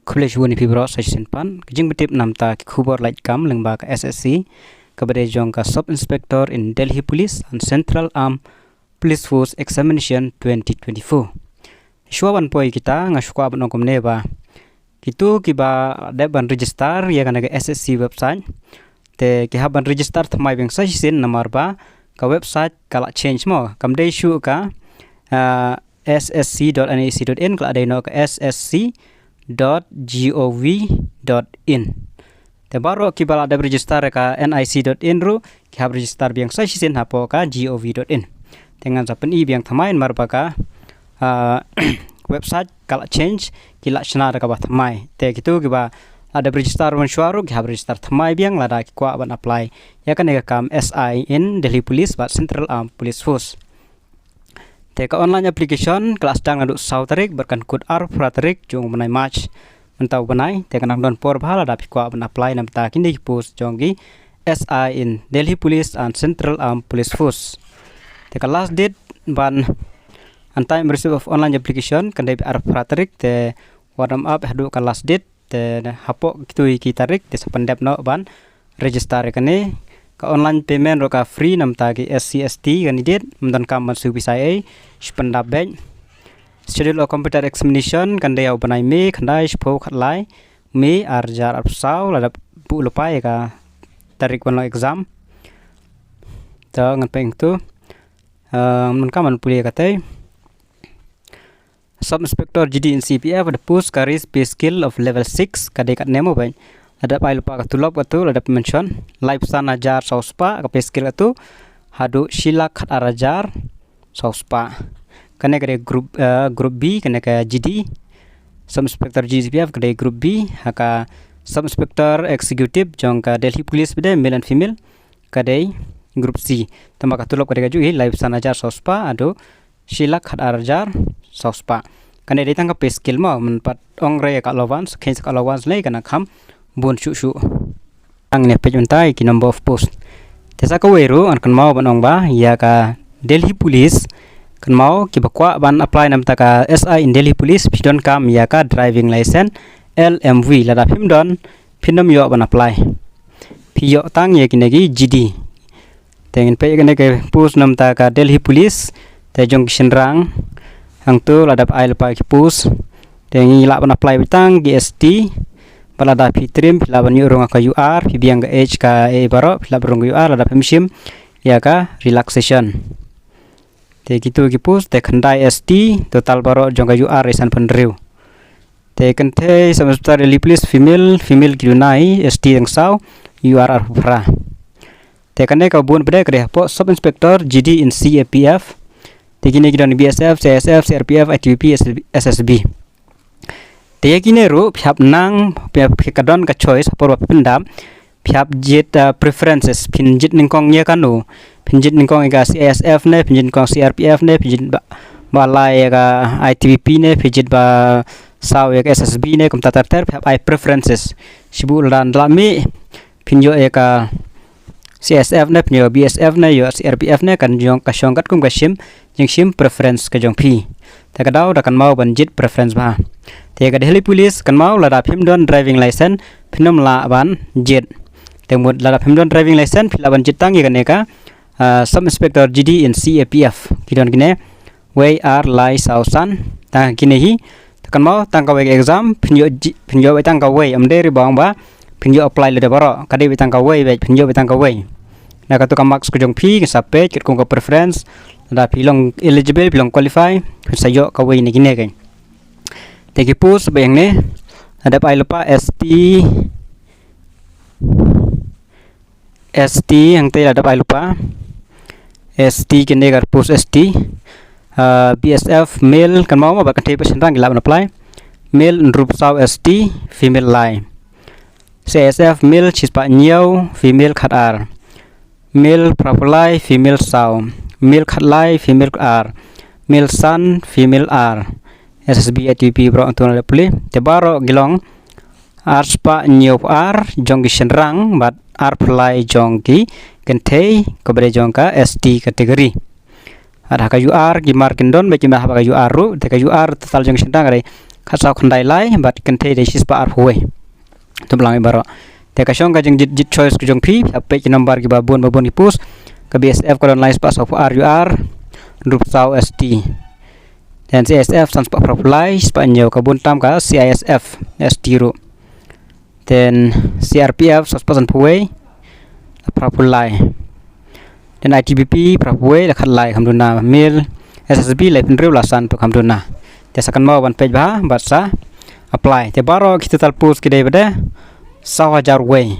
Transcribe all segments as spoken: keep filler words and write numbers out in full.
Khublei shibun ïa phi baroh sa shisien pat. Ka jingpyntip namta ki khubor lait kam lyngba ka S S C, kaba dei jong ka Sub Inspector in Delhi Police and Central Armed Police Force Examination twenty twenty-four. Shuwa ban poi kita, nga shu kwah ban ong kumne ba kito kiba dep ban register ïa kane ka S S C website, te ki hap ban register thymmai biang sa shisien namar ba ka website ka la change mo. Kam dei shuh ka, ah, S S C dot N I C dot in, ka la dei noh ka S S C dot gov dot in. Te baroh kiba la dep register ïa ka N I C dot in ruh ki hap register biang sa shisien hapoh ka gov dot in. Te ngan sa pyni biang thymmai namar ba ka, ah, website ka la change, ki la shna da kaba thymmai. Te kito kiba la dep register mynshuwa ruh ki hap register thymmai biang lada ki kwah ban apply ïa kane ka kam S I in Delhi Police bad Central Armed Police Force. Te ka online application ka la sdang naduh saw tarik bad kan kut arphew phra tarik jong u bnai March. Mynta u bnai, te ka nang don por bha lada phi kwah ban apply namta kine ki post jong ki S I in Delhi Police and Central Armed Police Force. Te ka last date ban, on time receipt of online application kan dei arphew phra tarik, te wat ym ap haduh ka last date, te hapoh kito ki tarik te sa pyndep noh ban register ïa kane. Ka online payment ruh ka free namta ki S C S T candidate, ym donkam ban siew pisa ei, shu pyndap beit. Schedule of computer examination kan dei ha u bnai May, khyndai, shiphew, khatlai May, ar hajar arphew saw, lada buh lypa ïa ka tarik ban long exam. Te ngan peit tu. Ah, ym donkam ban pule katei. Sub Inspector G D in C A P F, the post carries pay scale of level six, ka dei katne mo beit. Lada phi ai lypa ka tulop katu, lada phi mention, laiphew san hajar saw spah ka pay scale katu, haduh shi lak khat ar hajar saw spah. Kane ka dei group, eh, group B, kane ka G D. Sub Inspector G D C P F ka dei group B, ha ka Sub Inspector Executive jong ka Delhi Police ba dei male and female, ka dei group C. Tangba ka tulop ka dei kajuh hi, laiphew san hajar saw spah, haduh shi lak khat ar hajar saw spah. Kane dei tang ka pay scale mo, mynta pat ong re ka allowance, khein sa ka allowance lei ka nang kham bun shuh shuh. Ngan ïa peit mynta ïa ki number of post. Te sa kawei ruh ngan kynmaw ban ong ba ïa ka Delhi Police, kynmaw kiba kwah ban apply namta ka S I in Delhi Police, phi donkam ïa ka driving license L M V, lada phim don, phin ym ïoh ban apply. Phi ïoh tang ïa kine ki G D. Te ngin peit ïa kane ka post namta ka Delhi Police, te jong ki shynrang, hangtu lada phi ai lypa ki post, te ngi lah ban apply beit tang ki S T, bad lada phi trim, phi lah ban ïoh rung ka U R, phi biang ka age ka ei baroh, phi lah ban rung ka U R, lada phim shim ïa ka relaxation. Te kito ki post, te khyndai S T, total baroh jong ka U R san phew hynriew. Te kynthei Sub Inspector Delhi Police female, female ki duna hi, S T dang saw, U R arphew phra. Te kane ka bun pat ka dei hapoh Sub Inspector G D in C A P F. Te kine ki don B S F, C I S F, C R P F, I T B P, S S B. Te ïa kine ruh phi hap nang, phi hap, phi ka don ka choice, por ba phi pyndap, phi hap jied, uh, preferences, phin jied nyngkong ïa kano, phin jied nyngkong ïa ka C I S F ne, phin jied nyngkong C R P F ne, phin jied ba, ba lai ïa ka I T B P ne, phin jied ba saw ïa ka S S B ne, kumta ter ter, phi hap ai preferences. Shibun lada la mih, phin ïoh ïa ka C I S F ne, phin ïoh B S F ne, ïoh C R P F ne, kan jong ka shong katkum ka shim, jingshim preference ka jong phi. Te ka daw da kynmaw ban jied preference bha. Te ka Delhi Police kynmaw lada phim don driving license, phin ym lah ban jied. Te mut lada phim don driving license, phi lah ban jied tang ïa kane ka, ah, Sub Inspector G D in C A P F. Ki don kine, wei, ar, lai, saw, san, tang kine hi. Te kynmaw tang kawei ka exam, phin ïoh ji-, phin ïoh beit tang kawei, ym dei ruh ba ong ba phin ïoh apply lade baroh, ka dei beit tang kawei beit, phin ïoh beit tang kawei. Na katu ka marks ka jong phi, ka sa peit katkum ka preference, lada phi long eligible, phi long qualify, phin sa ïoh kawei na kine keiñ. Te ki post ba ïeng ne, lada phi ai lypa S T, S T, hangtei lada phi ai lypa. S T kine ka post S T. Ah, B S F male, kynmaw mo ba kynthei bad shynrang ki lah ban apply. Male hynriewphew saw S T, female lai. C I S F male shispah hynñiew, female khat ar. Male phraphew lai, female saw. Male khat lai, female ar. Male san, female ar. S S B, I T B P baroh hangtu na pule. Te baroh ki long arspah hynñiewphew ar jong ki shynrang bad arphew lai jong ki kynthei, kaba dei jong ka S T category. Bad ha ka U R ki mark kin don beit ki ma ha ka U R ruh, te ka U R total jong ki shynrang ka dei khatsaw khyndai lai bad kynthei dei shispah arphew wei. Tum lang i baroh. Te ka shong ka jingjied, jied choice ka jong phi, phi hap peit ki number kiba bun ba bun ki post. Ka B S F ka don lai spah saw phew ar U R, hynriew phew saw S T. Then C I S F san spah phra phew lai, spah hynñiew, ka bun tam ka C I S F S T ruh. Then C R P F san spah san phew wei, la phra phew lai. Then I T B P phra phew wei, la khatlai, kam duna. Male S S B lai phew hynriew, la san tu, kam duna. Te sa kynmaw ban peit bha bad sa apply. Te baroh ki total post ki dei ba dei saw hajar wei.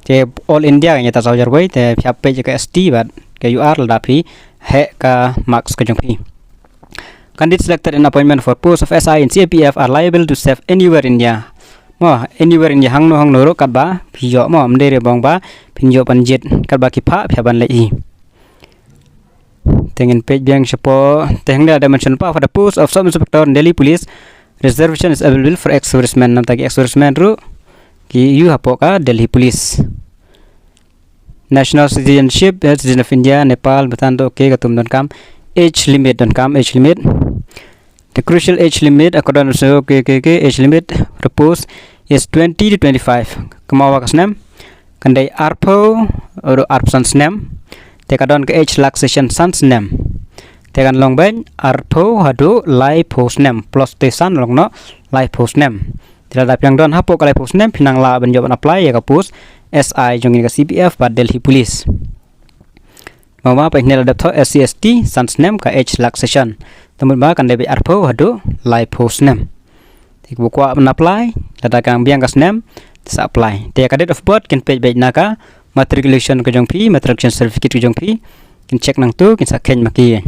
Te all India ka ïa ta saw hajar wei, te phi hap peit ka S T bad ka U R lada phi heh ka marks ka jong phi. Candidates selected in appointment for post of S I in C A P F are liable to serve anywhere in India. Mo, anywhere in India, hangno hangno ruh katba phi ïoh, mo, ym dei re bong ba phin ïoh ban jied, katba ki phah phi hap ban leit hi. Te ngin peit biang shapoh, te hangne la dei mention pa, for the post of Sub Inspector in Delhi Police, reservation is available for ex-servicemen. Namta ki ex-servicemen ruh ki ïoh hapoh ka Delhi Police. National citizenship, eh, citizen of India, Nepal, Bhutan, to, okay, katum donkam. Age limit donkam, age limit. The crucial age limit, according to, okay, okay, okay, age limit, the post is twenty to twenty-five. Kynmaw ba ka snem kan dei arphew haduh arphew san snem. Te ka don ka age relaxation san snem. Te kan long beit arphew haduh laiphew snem, plus te san long noh laiphew snem. Te lada phi nang don hapoh ka laiphew snem, phi nang lah ban ïoh ban apply ïa ka post S I jong ka C P F bad Delhi Police. Mo, ma, peit hangne la dep thoh S C S T san snem ka age relaxation. Te mut ba kan dei beit arphew haduh laiphew snem. Te kiba kwah ban apply, lada ka nang biang ka snem, te sa apply. Te ka date of birth kin peit beit na ka matriculation ka jong phi, matriculation certificate ka jong phi. Kin check nangtu, kin sa kheiñ ma ki.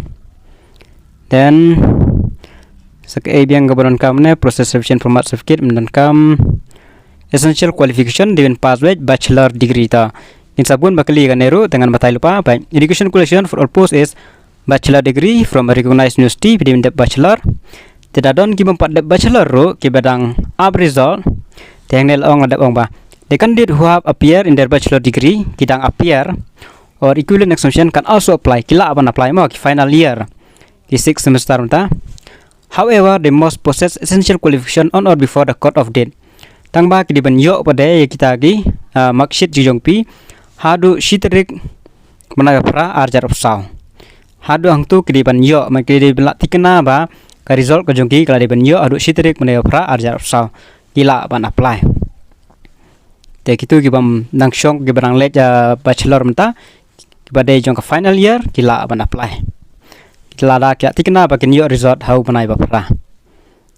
Then sa kaei biang kaba donkam ne, process sufficient format certificate, ym donkam. Essential qualification, dei ban pass with bachelor degree ta. Kin sa bun ba kylli kane ruh, te ngan batai lypa, peit. Education qualification for all post is bachelor degree from a recognized university, phi dei ban dep bachelor. Te da don ki bym pat dep bachelor ruh, kiba dang ap result. Te hangne la ong, la dep ong ba, the candidate who have appeared in their bachelor degree, ki dang appear, or equivalent examination can also apply, ki lah ban apply mo, ki final year, ki sixth semester mynta. However, they must possess essential qualification on or before the cut off date. Tang ba ki dei ban ïoh pat de ïa kita ki, ah, marksheet jong phi haduh shi tarik bnai ba phra ar hajar arphew saw. Haduh hangtu ki dei ban ïoh, ma ki dei ban lah tikna ba ka result ka jong ki ka la dei ban ïoh haduh shi tarik bnai ba phra ar hajar arphew saw. Ki lah ban apply. Te kitu ki bym nang shong, kiba nang leit, ah, bachelor mynta, kiba dei jong ka final year, ki lah ban apply. Ki lada ki la tikna ba kin ïoh result ha u bnai ba phra.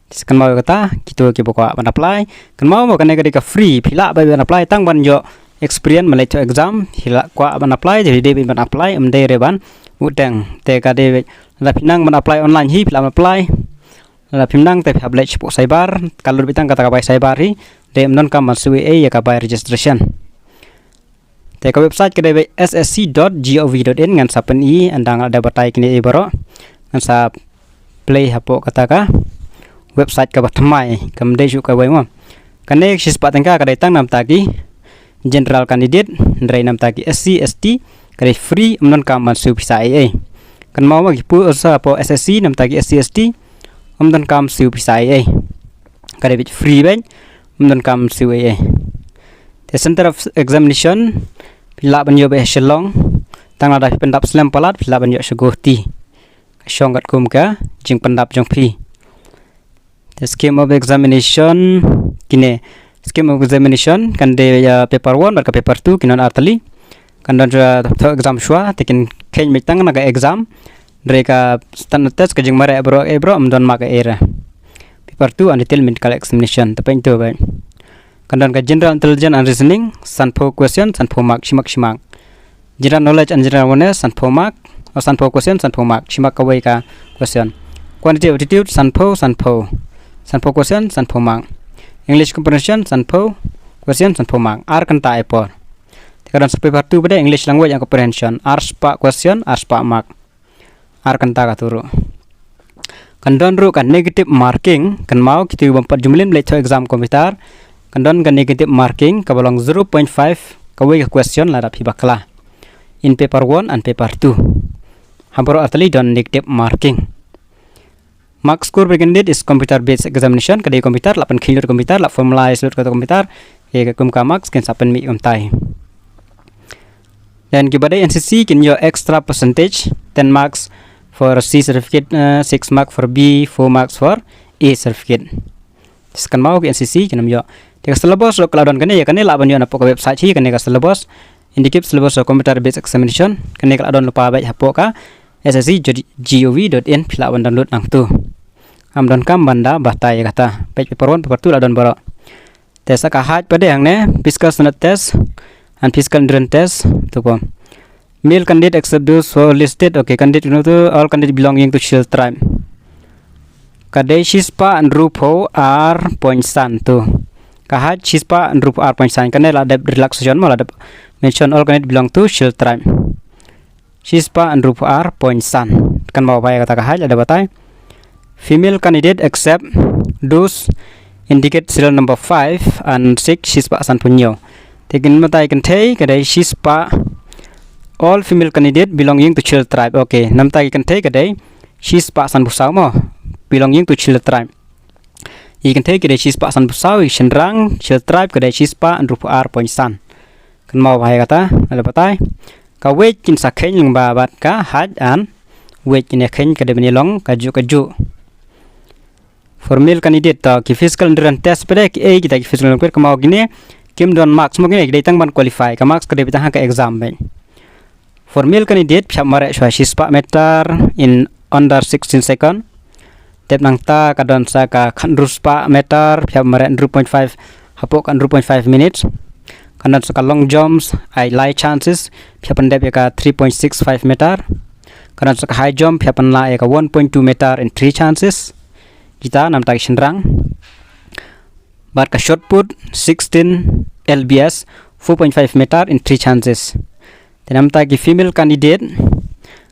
Te sa kynmaw ïa kata, kitu kiba kwah ban apply. Kynmaw mo, kane ka dei ka free, phi lah beit ban apply tang ban ïoh experience, ban leit thoh exam, phi lah, kwah ban apply, te phi dei beit ban apply, ym dei re ban uteng. Te ka dei beit, lada phi nang ban apply online hi, phi lah ban apply. Lada phim nang te phi hap leit shapoh cyber, ka lut beit tang kata ka bai cyber hi, te ym donkam ban siew ei ei ïa ka bai registration. Te ka website ka dei beit S S C dot gov dot in, ngan sa pyni ynda nga la dep batai kine ei baroh. Ngan sa play hapoh kata ka website kaba thymmai, kam dei shuh kawei mo. Kane ka shispah tyngka ka dei tang namta ki general candidate, hynrei namta ki S C, S T ka dei free, ym donkam ban siew pisa ei ei. Kynmaw mo, ki post hapoh S S C namta ki S C, S T, ym donkam siew pisa ei ei. Ka dei beit free beit, ym donkam siew ei ei. Te center of examination, phi lah ban ïoh beit ha Shillong. Tang lada phi pyndap slem palat, phi lah ban ïoh sha Guwahati. Ka shong katkum ka jingpyndap jong phi. Te scheme of examination, kine scheme of examination kan dei, ah, paper one bad ka paper two, kin don ar tylli. Kan don shuwa, thoh exam shuwa, te kin kheiñ beit tang na ka exam. Hynrei ka standard test, ka jingmareh baroh, eh, baroh, ym don mark ei ei re. Paper two, and detailed medical examination, te peit tu beit. Kan don ka general intelligence and reasoning, sanphew question, sanphew mark, shi mark, shi mark. General knowledge and general awareness, sanphew mark, oh, sanphew question, sanphew mark, shi mark kawei ka question. Quantitative aptitude, sanphew, sanphew, sanphew question, sanphew mark. English comprehension, sanphew question, sanphew mark. Ar kynta ei por. Te ka don sa paper two pat de, English language and comprehension, ar spah question, ar spah mark. Ar kynta katu ruh. Kan don ruh ka negative marking, kynmaw, kito bym pat ju mlien leit thoh exam computer. Kan don ka negative marking kaba long zero point five kawei ka question lada phi bakla in paper one and paper two. Ha baroh ar tylli don negative marking. Mark score per candidate is computer based examination, ka dei computer, lah pynkheiñ lut computer, lah formalize lut ka computer, ïa ka kum ka marks kin sa pynmih kumtai. Then kiba dei N C C kin ïoh extra percentage, ten marks for C certificate, uh, six mark for B, four marks for A certificate. Sa kynmaw ki N C C kin ym ïoh. Te ka syllabus ruh ka la don kane, ïa kane lah ban ïoh napoh ka website hi, kane ka syllabus. Indicative syllabus of computer based examination. Kane ka la don lypa beit hapoh ka S S C dot G O V dot in, phi lah ban download nangtu. Ym donkam ban da batai ïa kata. Page paper one, paper two la don baroh. Te sa ka height pat de hangne, physical standard test and physical endurance test, tu pom. Male candidate except those who are listed, okay, candidate, you know, to all candidate belonging to Shield tribe. Ka dei shispah hynriewphew ar point san tu. Ka height shispah hynriewphew ar point san, kane la dep relaxation mo, la dep mention all candidate belong to Shield tribe. Shispah hynriewphew ar point san. Kynmaw bha ïa kata ka height, la dep batai. Female candidate except those indicate serial number five and six, shispah sanphew hynñiew. Te kin mynta i kynthei ka dei shispah, all female candidate belonging to Shield tribe. Okay, namta i kynthei ka dei shispah sanphew saw mo, belonging to Shield tribe. I kynthei ka dei shispah sanphew saw, i shynrang Shield tribe ka dei shispah hynriewphew ar point san. Kynmaw bha ïa kata, la dep batai. Ka weight kin sa kheiñ lyngba bad ka height and weight, kin ïa kheiñ ka dei ban ïa long kajuh kajuh. For male candidate, to ki physical endurance test pat de, kiei kita ki physical endurance, kynmaw kine kim don marks mo, kine ki dei tang ban qualify, ka marks ka dei beit tang ha ka exam beit. For male candidate, phi hap mareh shuwa shispah meter in under sixteen second. Dep nangta ka don sa ka khathynriew spah meter, phi hap mareh hynriew point five, hapoh ka hynriew point five minutes. Ka don sa ka long jumps, ai lai chances, phi hap pyndep ïa ka three point six five meter. Ka don sa ka high jump, phi hap pynlah ïa ka one point two meter in three chances. Kita namta ki shynrang. Bad ka shot put, sixteen L B S, four point five meter in three chances. Te namta ki female candidate,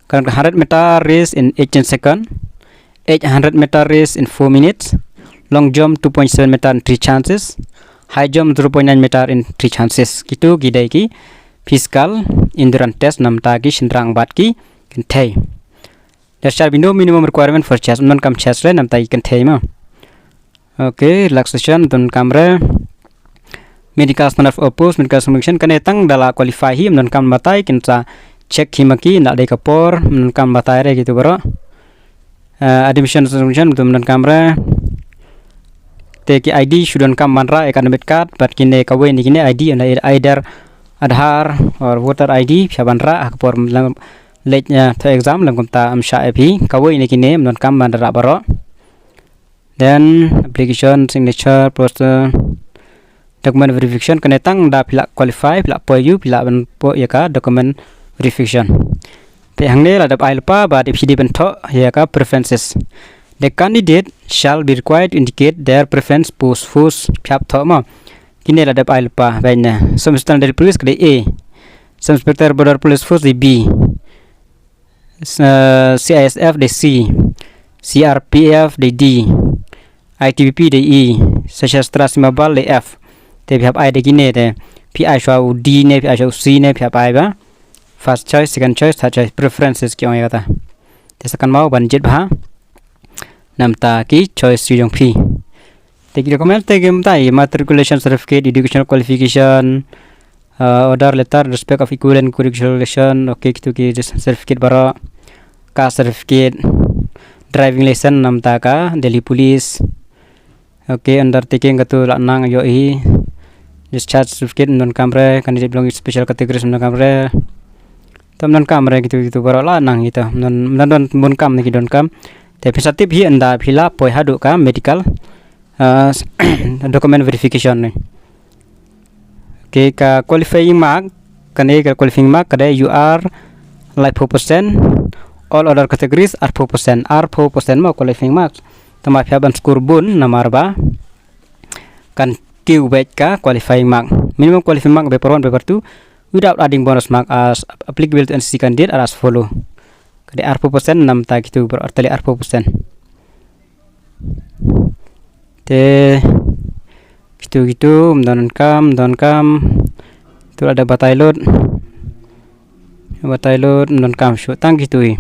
ka don ka hundred meter race in eighteen second, eight hundred meter race in four minutes, long jump two point seven meter in three chances, high jump zero point nine meter in three chances. Kitu ki dei ki physical endurance test namta ki shynrang bad ki kynthei. Discharge, no minimum requirement for chest, ym donkam chest re namta ki kynthei mo. Okay, relaxation, ym donkam re. Medical standard of post, medical examination, kane tang da la qualify hi, ym donkam batai, kin sa check hi ma ki, ynda dei ka por, ym donkam batai re kitu baroh. Uh, admission examination, ym donkam re. Te ki I D shu donkam ban rah ïa ka admit card, bad kine kawei na kine I D, ynda either Aadhaar or voter I D, phi hap ban rah ha ka por leit, uh, thoh exam, lem kumta ym shah ïa phi, kawei na kine ym donkam ban rah baroh. Then application, signature, poster, document verification, kane tang da phi la qualify, phi la poi ïa u, phi lah ban poi ïa ka document verification. Te hangne la dep ai lypa ba dei phi dei ban thoh ïa ka preferences. The candidate shall be required to indicate their preference post, post, phi hap thoh mo. Kine la dep ai lypa, bad ne Sub Inspector Delhi Police ka dei A. Sub Inspector Border Police Force dei B. S-, uh, C I S F dei C, C R P F dei D, I T B P dei E, Sashastra Sima Bal dei F. Te phi hap ai da kine te, phi ai shuwa u D ne, phi ai shuwa u C ne, phi hap ai ba first choice, second choice, third choice, preferences ki ong ïa kata. Te sa kynmaw ban jied bha namta ki choice jong phi. Te ki document te ki mynta i matriculation certificate, educational qualification, uh, order letter, respect of equivalent qualification, okay, kitu ki certificate baroh, caste certificate, driving license namta ka Delhi Police, okay, undertaking katu la nang ïoh hi, discharge certificate ym donkam re, candidate belonging special categories ym donkam re. Te ym donkam re kitu, kitu baroh la nang hi te. Ym don, ym don, ym donkam ne ki donkam. Te phin sa tip hi ynda phi la poi haduh ka medical, uh, document verification ne. Okay, ka qualifying mark, kane ka qualifying mark ka dei U R laiphew percent, all other categories arphew percent, arphew percent mo qualifying mark. Te ma phi hap ban score bun namar ba kan kiew beit ka qualifying mark. Minimum qualifying mark paper one, paper two, without adding bonus mark as applicable to N C C candidate are as follow. Ka dei arphew percent namta kitu baroh, artylli arphew percent. Te kitu kitu, ym donkam, ym donkam. Tu la dep batai lut. Batai lut, ym donkam shuh, tang kitu hi.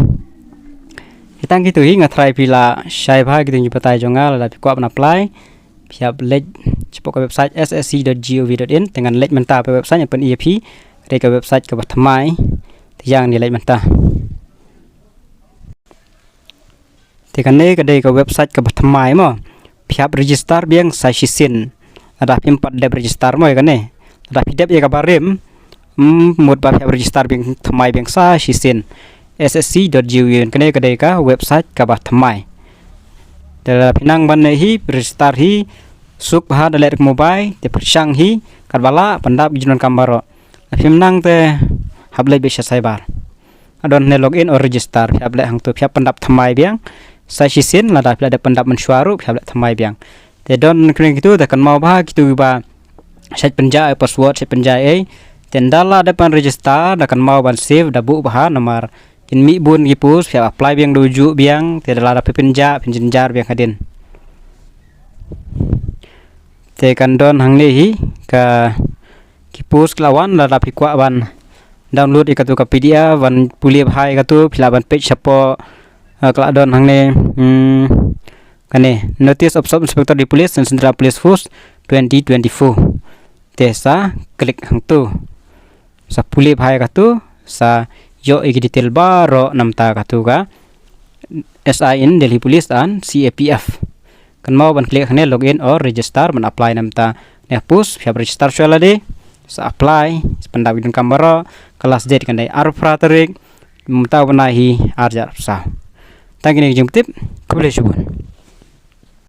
Tang kitu hi nga try phi la shai bha kitu ki batai jong nga lada phi kwah ban apply. Phi hap leit shapoh ka website ssc.gov.in, te ngan leit mynta ha website, ngan pyni ïa phi ka dei ka website kaba thymmai. Te ïa ngi leit mynta. Te kane ka dei ka website kaba thymmai mo. Phi hap register biang sa shisien. Lada phim pat dep register mo ïa kane. Lada phi dep ïa kaba rim, mm, mut ba phi hap register biang thymmai biang sa shisien. ssc.gov.in, kane ka dei ka website kaba thymmai. Te lada phi nang ban leit hi register hi, suk bha da leit da ka mobile, te pyrshang hi katba lah, pyndap ki jingdonkam baroh. Lada phim nang te hap leit beit sha cyber. Don hangne login or register, phi hap leit hangtu, phi hap pyndap thymmai biang sa shisien, lada phi la dep pyndap mynshuwa ruh phi hap leit thymmai biang. Te don kane kitu, te kynmaw bha kitu kiba shait pynjah ïa password, shait pynjah ïa ei. Te ynda la dep ban register, da kynmaw ban save da buh bha namar kin mih bun ki post, phi hap apply biang da ujuh biang, te da lada phi pynjah, phin jynjar biang hadien. Te kan don hangne hi ka ki post ki la wan, lada phi kwah ban download ïa katu ka P D F, ban pule bha ïa katu, phi lah ban peit shapoh, eh, ka la don hangne, hmm, kane, Notice of Sub Inspector de Police and Central Police Force twenty twenty-four. Te sa click hangtu. Sa pule bha ïa katu, sa ïoh ïa ki detail baroh namar katu ka S I in Delhi Police and C A P F. Kynmaw ban click hangne login or register ban apply namar kane ka post, phi hap register shuwa lade, sa apply, sa pyndap ki jingdonkam baroh, ka last date kan dei arphew phra tarik mynta u bnai hi ar hajar arphew saw. Tang kine ki jingtip, khublei shibun.